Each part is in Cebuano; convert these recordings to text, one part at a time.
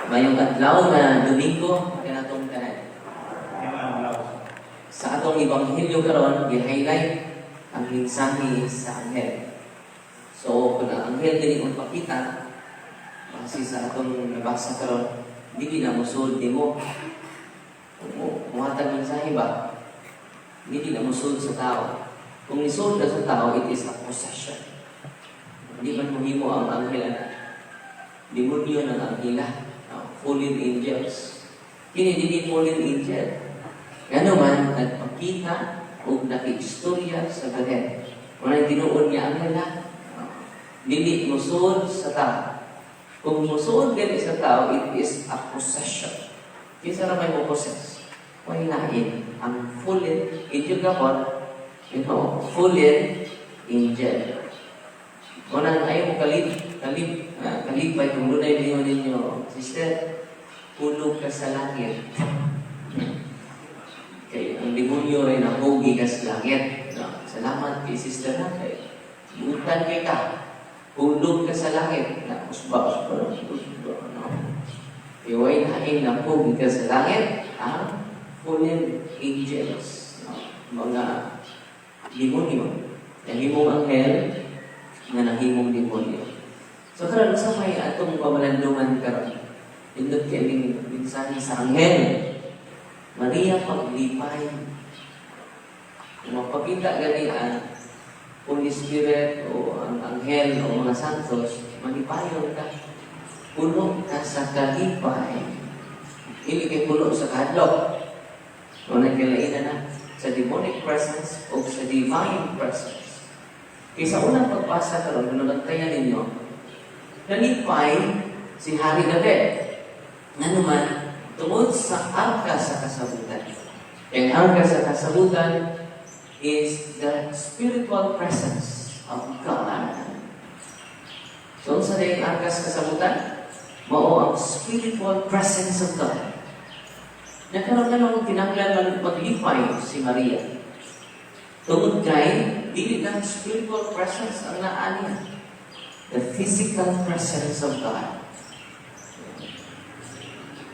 Maayong adlaw nga Domingo kanatong tanan. Sa atong ebanghelyo karon, gi-highlight ang mensahe sa anghel. So kung ang anghel dili mo pakita kasi sa atong nabasa karon, dili na mosulod nimo. Kung mo muhatag mensahe ba, dili na mosulod sa tao. Kung nisulod na sa tao, it is a possession. Hindi man mohimo ang anghel ana. Demonyo ng anghela. No? Fallen angels. Kini dili fallen angel. Ngano man, nagpakita og nakiistorya sa Birhen. Wala tinuod nga anghel ha. No? Dili mosulod sa tao. Kung mosulod gani sa tao, it is a possession. Kinsa ra may mo possess? Way lain ang fallen angel gapon, fallen angel. Una, ayaw mo kalipay kung dunay ninyo ninyo, "Sister, hulog ka sa langit." Kay ang demonyo rin nahugi ka sa langit. No? Salamat kay sister ha. Kay butan kay ka. Hulog ka sa langit. Na, usba, usba, usba. No? Kay way lain nahugi ka sa langit. Ang fallen angels. No? Mga demonyo. Nahimong anghel nga nahimong demonyo. So karon, sa may atong pamalandungan karon, nindot kay ning mensahe sa anghel. Maria, paglipay. Kung mapakita gani ang Holy Spirit o ang anghel o mga santos, malipayon ka. Puno ka sa kalipay. Dili kay puno sa kahadlok. O nagkalainan na sa demonic presence o sa divine presence. Kaya sa unang pagbasa karon, kung nabantayan ninyo, nalipay si Hari David. Nga naman, tungod sa arka sa kasabutan. Ang arka sa kasabutan is the spiritual presence of God. So, sa yung arka sa kasabutan? Mao ang spiritual presence of God. Nagkaroon na ng kinahanglan maglipay si Maria. Tungod kay, dili lang spiritual presence ang naa niya. The physical presence of God.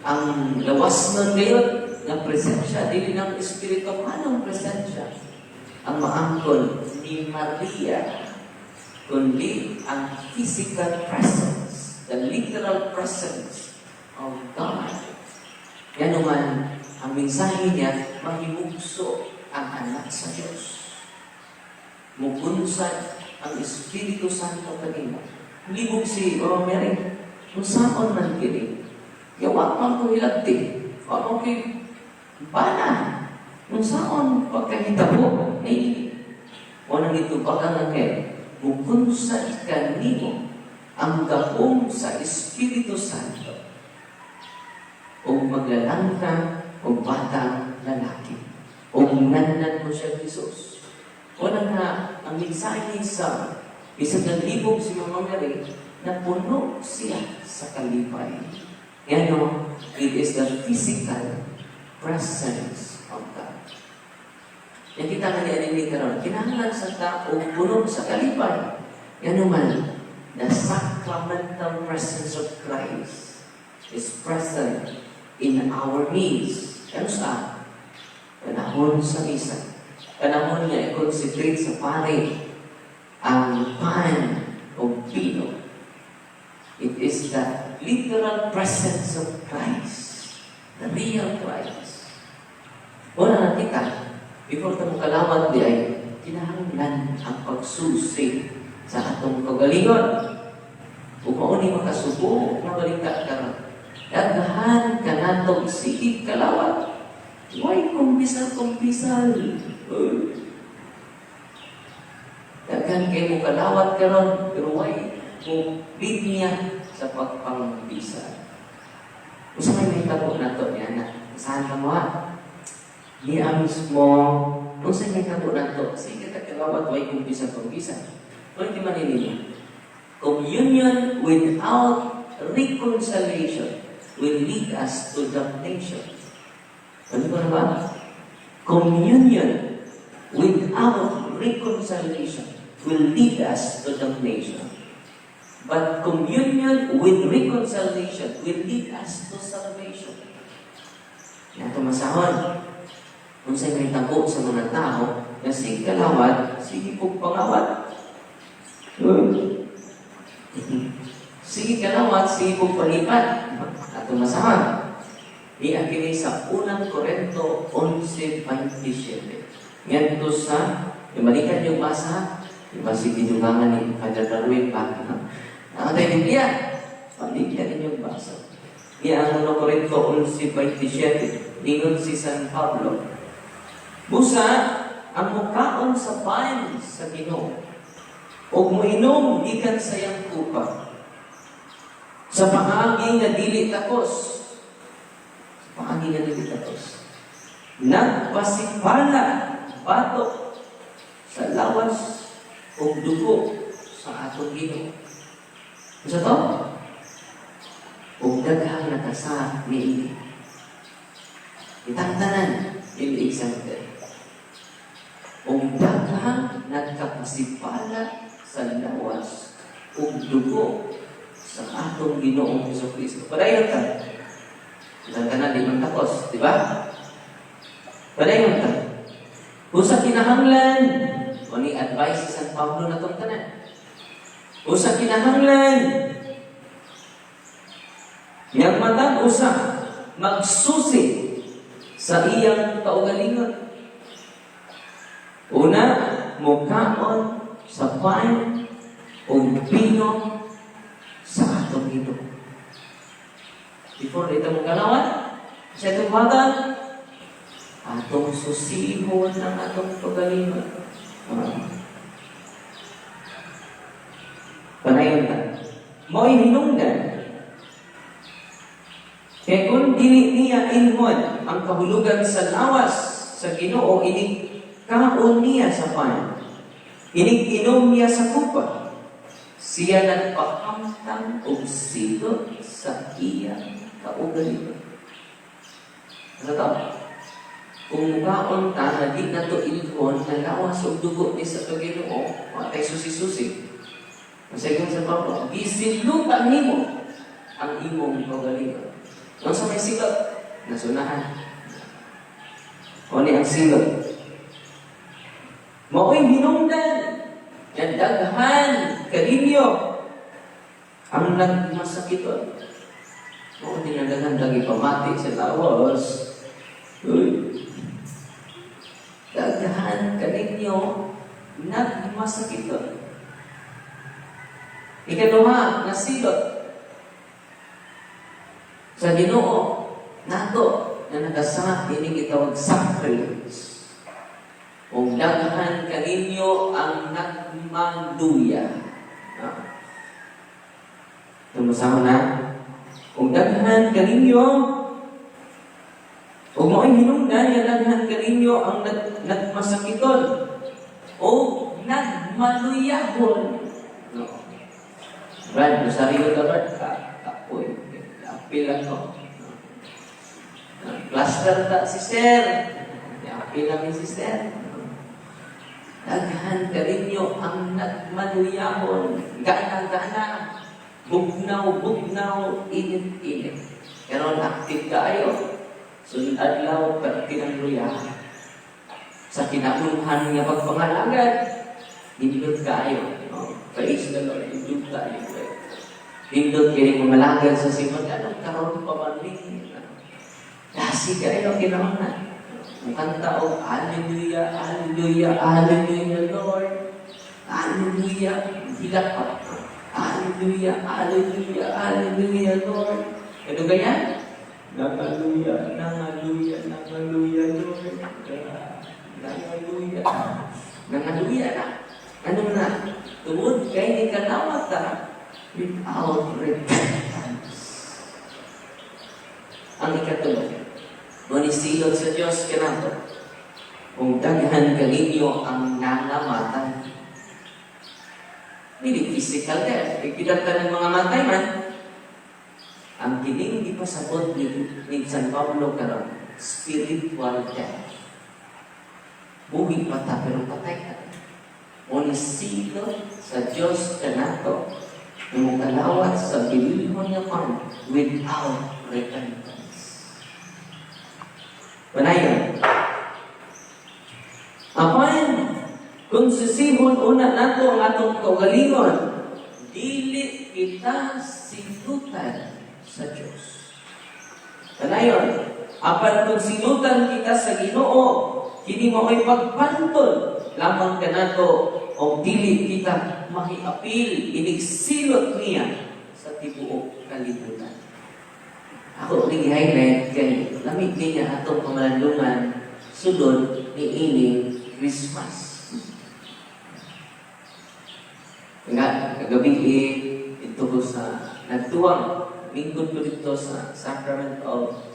Ang lawas nun ngayon, ng presensya, dili ng espiritu, anong presensya ang maangkon ni Maria, kundi ang physical presence, the literal presence of God. Yan naman, ang mensahe niya, mahimugso ang anak sa Diyos. Mukunsad ang Espiritu Santo kanimo. Libog si Mama Mary, unsaon man kini? Yawa man ko hilabti, wa man ko bana. Unsaon pagkahitabo ni? O nang itubag ang anghel, mukunsad kanimo ang gahom sa Espiritu Santo ug maglalang ka og batang lalaki ug nganlan mo siya Jesus. Wala nga ang mensahe sa isang naglibog si Mama Mary na puno siya sa kalipay. Ano, it is the physical presence of God. Yang kita nga niya karon, kinahanglan sa tao puno sa kalipay. Yan naman, the sacramental presence of Christ is present in our midst. Ano sa? Panahon sa misa. Panahon nga i-consecrate sa pare ang pan o bino. It is the literal presence of Christ. The real Christ. Wala na kita, before ta kalawat di ay, kinahanglan ang pagsusi sa atong kaugalingon. Ug mao ni makasubo nga balita karon. Daghan kanatong sige kalawat. Way kumpisal-kumpisal. Uy. Daghan kay mo kalawat karon, pero way mo linya sa pagpangpisal. Unsa may mahitabo nato niya na? Saan ka mo ha? Niya mismo, unsa may mahitabo nato? Sige ta kalawat, way kumpisal-kumpisal. Ano di man ninyo? Communion without reconciliation will lead us to damnation. Ano ba naman? Communion without reconciliation will lead us to damnation. But communion with reconciliation will lead us to salvation. Nga masahon. Unsay may tabo sa mga tao na sige kalawat, sige pug pangawat. Uy. Sige kalawat, sige pug palipat. Ato masahon. Niya kini sa Unang Korento 11:27. Ngadto sa, ibalikan yung basa, basig gidugangan ni Father Darwin pa. Ang tayo Biblia, balikan ninyong basa. Niya ang Unang Korento 11:27, ningon si San Pablo, "Busa, ang mukaon sa pan sa Ginoo, ug moinom gikan sa iyang kupa, sa paagi nga dili takos, sa paagi nga dili takos, nagpasipala batok sa lawas ug dugo sa atong Ginoo." Unsa to? Ug daghang nakasala niini. Kitang tanan dili exempted. Ug daghang nagkapasipala sa lawas ug dugo sa atong Ginoong Hesus Kristo. Padayon ta. Kitang tanan di man takos, di ba? Padayon ta. Kung sa kinahanglan, o ni advice si San Pablo na tong tanan. Kung sa kinahanglan, yang matag usa magsusi sa iyang kaugalingon. Una, mukaon sa pan o bino sa atong Ginoo. Before ito mong kalawat, sa itong buhaton, atong susihon ang atong kaugalingon. Panayon ta. Mo'y hinungdan. Kaya kung dili niya ilhon ang kahulugan sa lawas sa Ginoo, inig kaon niya sa pan, inig inom niya sa kupa, siya nagpahamtang og silot sa iyang kaugalingon. Ano to? Kung mukaon ta na di na to ilhon na lawas og dugo ni sa Ginoo, wa tay susi-susi. Masayon sa Pablo, gisilutan nimo ang imong kaugalingon. Unsa may silot? Nasunahan. O ni ang silot. Mao'y hinungdan nga daghan kaninyo ang nagmasakiton. Mao din ang daghan lagi pamati sa lawas. Uy. Daghan kaninyo nagmasakiton. Ikaduha, nasilot sa Ginoo nato na nakasala ini gitawag sacrilege. Ug daghan kaninyo ang nagmaluya. Tumasama na. Ug daghan kaninyo ug mao'y hinungdan nga daghan kaninyo ang nagmasakiton o nagmaluyahon. No. Brad, rosaryo ka, Brad? Kapoy. Apil ako. Cluster ta, sister. Apil lang yung sister. Daghan kaninyo ang nagmaluyahon. Gana-gana. Bugnaw, bugnaw, init-init. Pero active kaayo. Sunod adlaw, perti ng luya. Sa kinaunhan nga pagpangalagad, nindot kaayo. No? Praise the Lord, nindot kaayo. Nindot kini mangalagad sa simon. Anong karon pa man ni? Dasi kaayo kinaunhan. Mukanta og "Hallelujah, Hallelujah, Hallelujah, Lord. Hallelujah." Hilak pa. "Hallelujah, Hallelujah, Hallelujah, Lord." Ano ganyan? Nangaluya, nangaluya, nangaluya, Lord. Nangaluya. Nangaluya na. Ano na? Tungod kay ni kalawat ta without repentance. Ang ikatulo, manisilot sa Diyos kanato. Kung daghan kaninyo ang nangamatay. Dili physical death. Kita ng mga matay man. Ang kining gipasabot ni San Pablo karon, spiritual death. Buhi pa ta pero patay ka. O ni silot sa Diyos kanato. Yung kalawat sa bililhon nga farm without repentance. Panayon. Apan, kung sisihon una nato ang atong kaugalingon, dili kita silutan sa Diyos. Panayon, apan kung silutan kita sa Ginoo, kini mao'y pagpantol lamang kanato o dili kita mahiapil inig silot niya sa tibuok kalibutan. Ako ning i-highlight kay lami niya atong pamalandungan sulod ni ining Christmas. Nga kagabi ito ko sa nagtuwang lingkod ko dito sa Sacrament of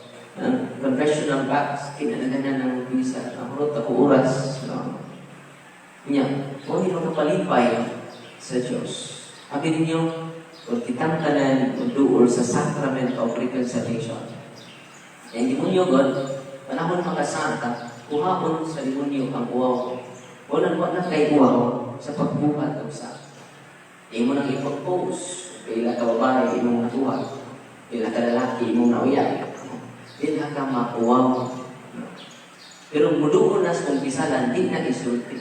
Confessional Box, kinanaganan ng bisa ang ako oras, no? Nya, o hindi makapalipay sa Diyos. Abi ninyo, kung kitang tanan duol sa Sacrament of Reconciliation. Ang demonyo God, panahon makasanta, kuhaon sa demonyo ang uwaw. Wala wa na kay uwaw sa pagbuhat og sa. Imo nang ipag-post, pila ka babae imong nakuha, pila ka lalaki imong nauyab. Di na ka mauwaw. Pero muduol na sa kumpisalan, di na isulti.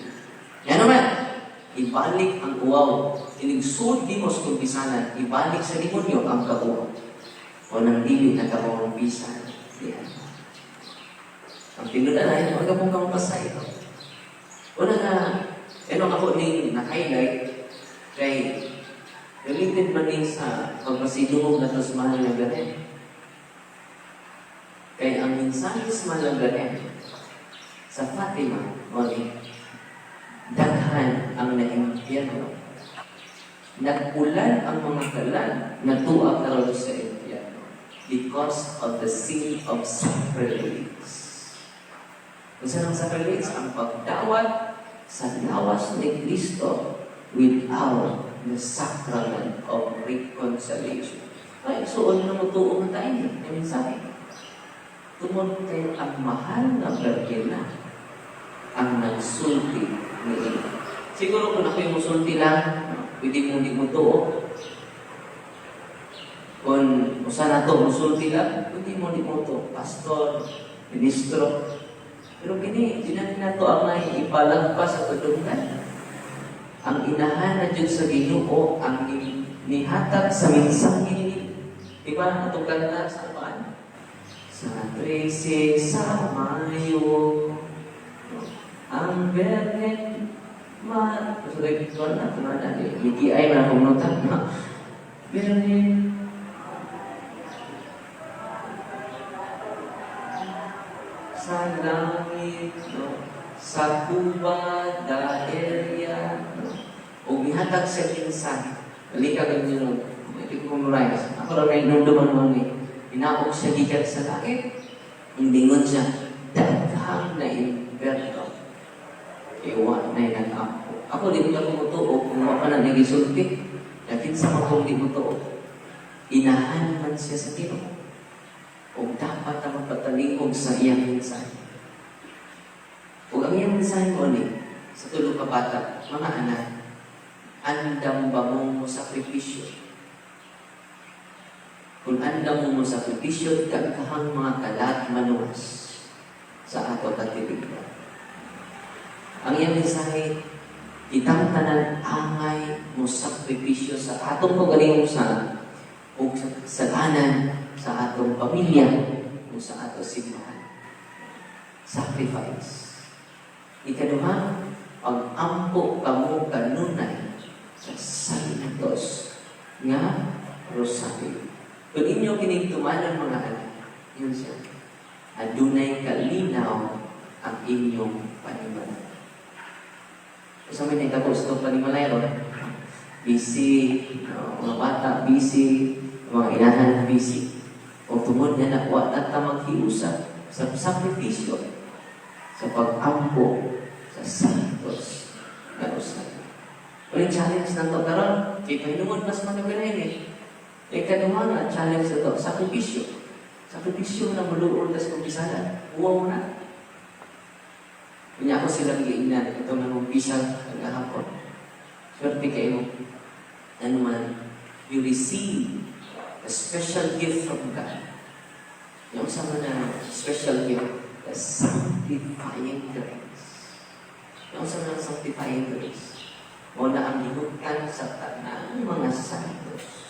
Yan naman, ibalik ang uwaw. Inigsud di mo sa kumpisalan, ibalik sa demonyo ang kauwaw. O nang dili na ka mamumpisan. Yan. Ang tinuod na, huwag ka pong kamapasay ito. Una nga, ano ako ning na-highlight, kay related man ni sa pagpasidungog na sa Mahal na Birhen. Kay ang mensahe sa Mahal na Birhen sa Fatima, o ni, daghan ang naimpyerno. Nag-ulan ang mga kalan na tuwa karon sa impyerno because of the sin of sacrilege. Kung saan ang sacrilege? Ang pagdawat sa lawas ni Kristo without the sacrament of reconciliation. Ay, so ano na mo tuo nga tayo? May mensahe. Tungod kay ang Mahal na Birhen ang nagsulti ni. Siguro kung ako yung musulti lang, pwede mo hindi mo tuo. Kung usa na to musulti lang, pwede mo hindi mo tuo. Pastor, ministro. Pero kini, di na nato ang may ipalagpas sa kadunggan. Ang inahan na Diyos sa Ginoo ang nihatag sa mensahe ni. Di ba atong kanta sa paan? Sa 13 sa Mayo, ang Birhen ma. Sorry, ito na, ito na, Miki ay man akong nota. Birhen sa langit, no? Sa Cuba, da area, no? O gihatag sa mensahe. Balik ka ganyan, no? Hindi ko memorize. Ako lang may inumduman mo ni. Inaog siya gikan sa langit. Indingon siya, daghang na imperno. Iwa na nag-ampo. Ako, di ko na kumutuo kung wa pa na nagisulti. Lakin sa mga di mo tuo. Inahan man siya sa Ginoo. O dapat na magpatalingkog sa iyang mensahe. O ang iyang mensahe mo ni, sa tulo ka bata, mga anak, andam ba mo mo sakripisyo? Kung andam mo mo sakripisyo, daghang mga kalat manuwas sa ato katiligran. Ang iyang mensahe, kitang tanan angay mo sakripisyo sa atong kaugalingong sa o sa kasalanan sa atong pamilya o sa atong simbahan. Sacrifice. Ikaduha, pag-ampo kamo kanunay sa Santos nga Rosaryo. Kung inyo kining tumanon, mga anak, yun siya. Adunay kalinaw ang inyong panimalay. Sa may nahitabo sa itong panimalay ron, busy, no, mga bata busy, mga inahan busy. O tungod nga na, wa na ta maghiusa sa sakripisyo, sa pag-ampo sa Santos nga Rosaryo. Uling challenge na to karon, kay pahinungod mas managarin eh. Ikaduha nga challenge na to, sakripisyo. Sakripisyo na muluol tas kumpisalan. Uwaw na. Kunya ako silang giingnan, itong nangumpisa kagahapon. Swerte kayo. Ano man, You receive a special gift from God. Yung sa mga special gift, the sanctifying grace. Yung sa mga sanctifying grace, mao na ang hinugtan sa tanang mga santos.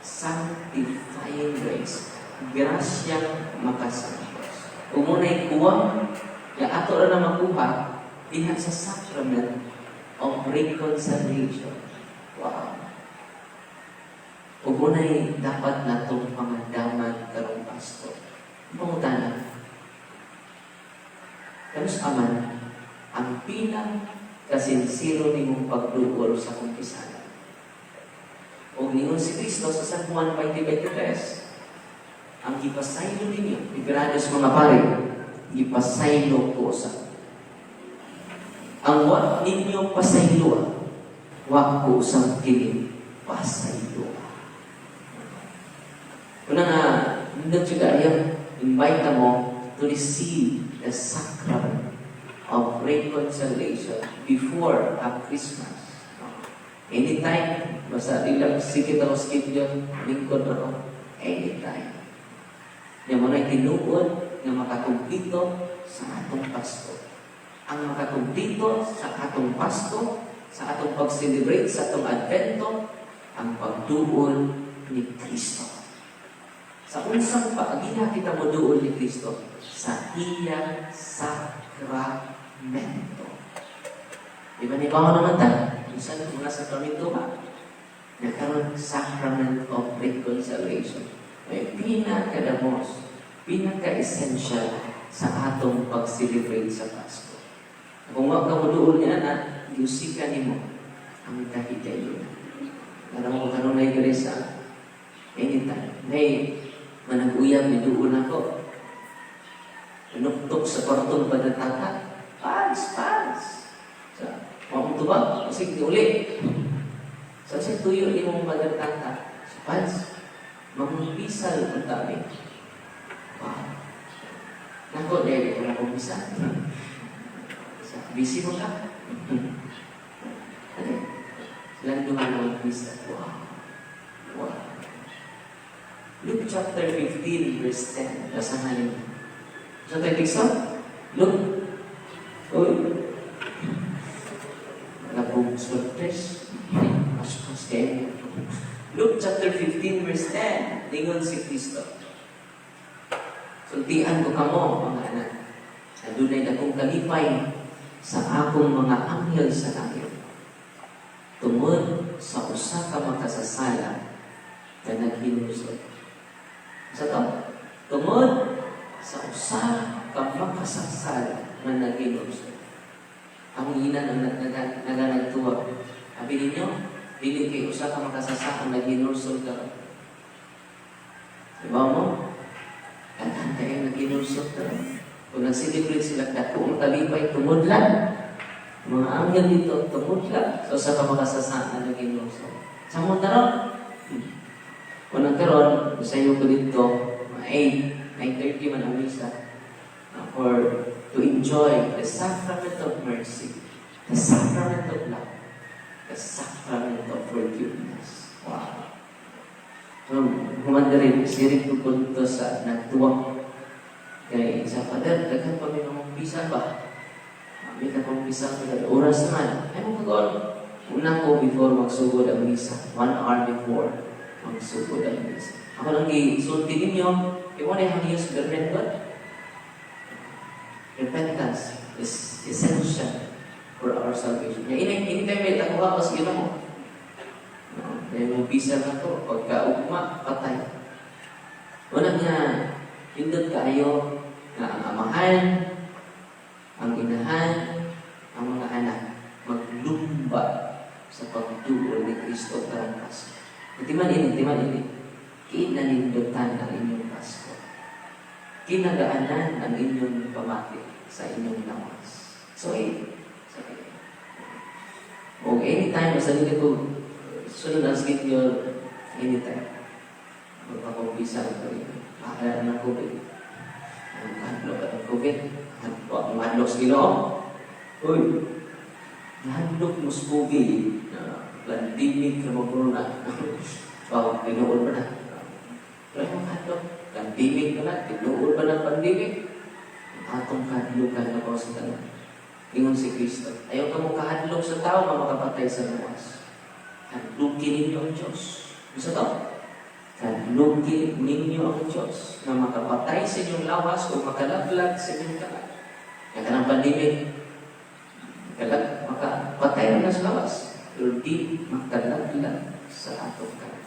Sanctifying grace. Grasyang makasantos. Kung mao na'y kuwang, ya ato ra na makuha, diha sa sacrament of reconciliation. Wow. Ug mao na'y dapat natong pangandaman karong Pasko. Pangutana, kanus-a man ang pinakasinsero nimong pagduol sa kumpisalan? Og ningon si Kristo sa San Juan 20:23, ang gipasaylo ninyo, ipirado sa mga pare, gipasaylo ko sa. Ang wa ninyo pasayloa, wa ko usab kini pasayloa. Una nga, nindot siya kaayo, invite mo to receive the sacrament of reconciliation before a Christmas. No? Anytime, basta di lang sikit ako schedule, lingkod ako, anytime. Yan mao na tinuod nga makakumplito sa atong Pasko. Ang makakumplito sa atong Pasko, sa atong pag-celebrate, sa atong Advento, ang pagduol ni Kristo. Sa unsang paagiha kita mo duol ni Kristo? Sa iyang sakramento. Di ba ni ba naman ta? Minsan mga sakramento ba? Nagkaroon sacrament of reconciliation. May pinakadamos, pinaka-essential sa atong pag-celebrate sa Pasko. Kung wa ka mo duol niya na, giusikan nimo ang kahigayunan. Para mo kanunay diri sa anytime. Nay, manag-uyab ni duol nako. Nuktok sa kwartong padatata. Pans, pans. Sa, wa mo tubag, kasi uli. Sa tuyo ni mong padatata. Sa pans, mangumpisal ang tabi. Wow. Nako, dahil ko na kumpisal. Sa, busy mo ka? Okay. Silang duha na magmisa. Wow. Wow. Luke chapter 15, verse 10. Basahan niyo. Sa tayo teksto? Luke. Uy. Wala pong surprise. Mas kayo. Luke chapter 15, verse 10. Lingon si Kristo. Sultian ko kamo, mga anak. Adunay dakong kalipay sa akong mga anghel sa langit tungod sa usa ka makasasala na naghinulsol. Sa to? Tungod sa usa ka makasasala nga naghinulsol. Ang ina ang naganagtuwa. Abi ninyo, dili kay usa ka makasasala ang naghinulsol karon. Diba mo? Daghan kayo naghinulsol karon. Kung nag-celebrate sila, dako ang kalipay, tungod lang. Mga anghel dito, tungod lang. So usa ka makasasala naghinulsol. Sa mo taron? Kung nagkaroon, sa iyo ko dito, mga 8, 9:30 man ang misa, for to enjoy the sacrament of mercy, the sacrament of love, the sacrament of forgiveness. Wow. So, human rin, sirit ko po sa nagtuwang. Kay sa Father, daghan pa may mga umpisa ba? May kakumpisal ka oras naman. Ay mo kagol. Una ko before magsugod ang misa. 1 hour before magsugod ang misa. Ako lang gisulti ninyo, imo na yung hangyo sa Bermen God. Repentance is essential for our salvation. Ya, ini anytime may takuha ko sa Ginoo. No, dahil mo bisa na to, pagka ugma, patay. Una nga, hindot kaayo nga ang amahan, ang inahan, ang mga anak, maglumba sa pagduol ni Kristo karong Pasko. Timan ini, timan ini. Kinanindutan ang inyong Pasko. Kinagaanan ang inyong pamati sa inyong lawas. So, eh, so, eh. O anytime, basta dito ko, sunod ang schedule, anytime. Magpakumpisa ko rin. Bahala ng COVID. Ang hadlok at ang COVID. Hadlok, ang hadlok sa Ginoo. Uy, nahadlok mo sa COVID. Pandemic na mo na. Oh, tinuod ba na? Pero yung hadlok, pandemic na na, tinuod ba ng pandemic? Ang atong kahadlukan na sa tanan. Ingon si Kristo, ayaw ka mo kahadlok sa tao nga makapatay sa lawas. Hadlukin ninyo ang Diyos. Bisa to? Hadlukin ninyo ang Diyos na makapatay sa inyong lawas o makalaglag sa inyong kalag. Kaya kanang pandemic, makapatay na sa lawas, pero di makalaglag sa atong kalag.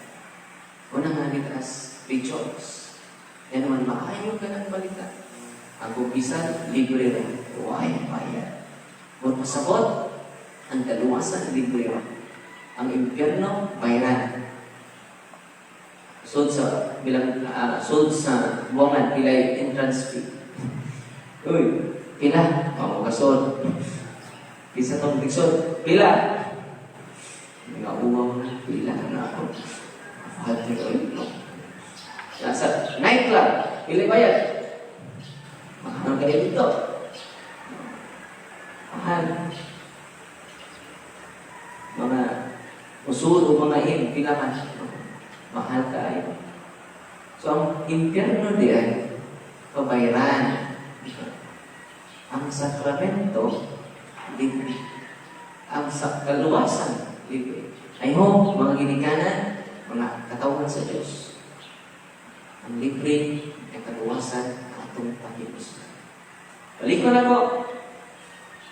Una nga, let us rejoice. Yan naman, maayo ka ng balita. Ang kumpisal, libre ra. Way bayad. Kung pasabot, ang kaluwasan, libre ra. Ang impyerno, bayaran. Sud sa bilang sud sa buwangan, pilay entrance fee. Uy, pila? Oh, kasod. Bisa tong tigsod, pila? Nga uwaw na, pila na ako. Father, oy, no. Nasa nightclub, pila bayad? Mahal kayo dito. Mahal. Mga usod o mga in, pila man? Mahal kayo. So, ang impyerno di ay pabayaran. Ang sakramento, libre. Ang sa kaluwasan, libre. I hope, mga ginikanan, mga katawhan sa Diyos, ang libre ang kaluwasan atong pag-ibig. Balik ko na po.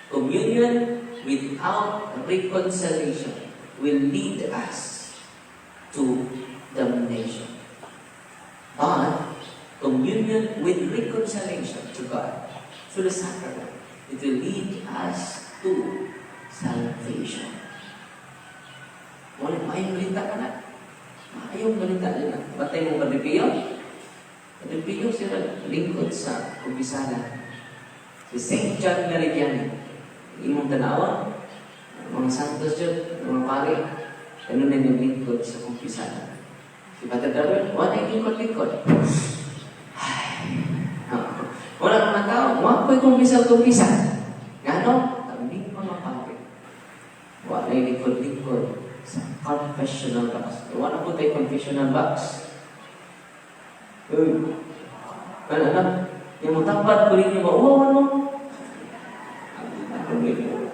Communion without reconciliation will lead us to damnation. But communion with reconciliation to God through the sacrament, it will lead us to salvation. Wala, maayong balita ka na. Maayong balita nila. Batay mo, Padre Pio? Padre Pio sila lingkod sa kumpisalan. Si Saint John Meridiani. Imong tanawa, mga santos dyan, mga pari, ganun na yung lingkod sa kumpisalan. Si Father Darwin, wala yung lingkod-lingkod. Ay, wala mga tao, wala ko'y kumpisal-kumpisal. Ngano? Kaming mga pari. Wala yung lingkod-lingkod sa confessional box. Wala po tayo confessional box. Uy, ano, ano? Yung mo tapat ko rin yung mauwawan mo. Ang ninyo.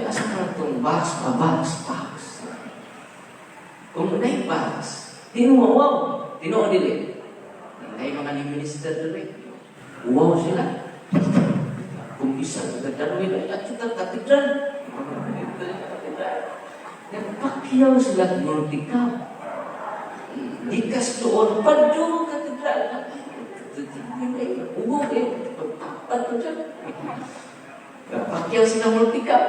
Asa ka itong box pa, box, box. Kung naay box, di mo mauwaw. Tinuod dili. Ay mga ni minister dili. Uwaw sila. Kung isa sa Darwin, ay at ito katedral. Nagpakyaw sila multicab. Gikas doon, padung katedral. Ugo kayo, pagtapat ko dyan. Nagpakyaw sila multicab.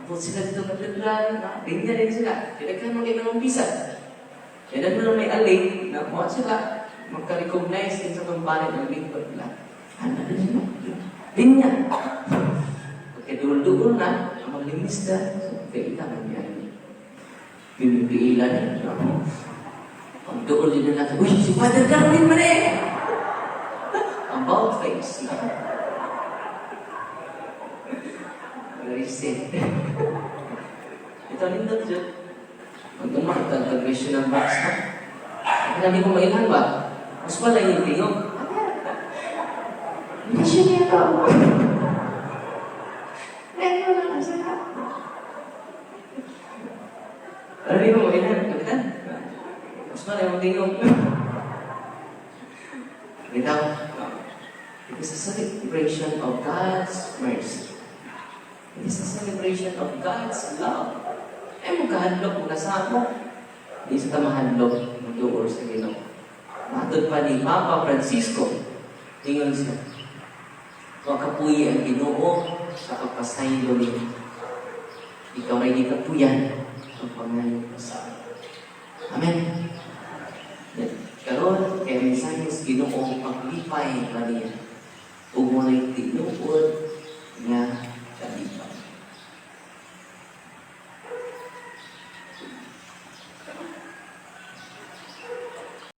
Abot sila dito katedral, linya din sila. Pinagkan mo kayo ng umpisa. Kaya na may aling, na kuha sila, magka-recognize din sa kumpanya ng lingkod nila. Ano din sila? Linya. Pagkadul-dul na, ang mga minister, so, kaila man yan. Pinipiila niya. Pag doon din na natin, "Uy, si Father Darwin man eh!" About face. No? Very sad. Ito, nindot yun. Pag umatag, confessional box na. Hindi ko mailhan ba? Mas wala yung tingog. Hindi siya niya tao. Meron na nasa. Ano di mo mailhan? Kapitan? Mas wala yung tingog. Bitaw. It is a celebration of God's mercy. It is a celebration of God's love. Ay mo kahadlok mo kasamo. Di sa tamahadlok magduol sa Ginoo. Matod pa ni Papa Francisco, ingon siya, "Wa kapuyi ang Ginoo sa pagpasaylo niya. Ikaw ay gikapuyan ang pangayo sa Amen. Karon kay mensahe sa Ginoo, paglipay ba niya ug walay tinuod nga kalipay.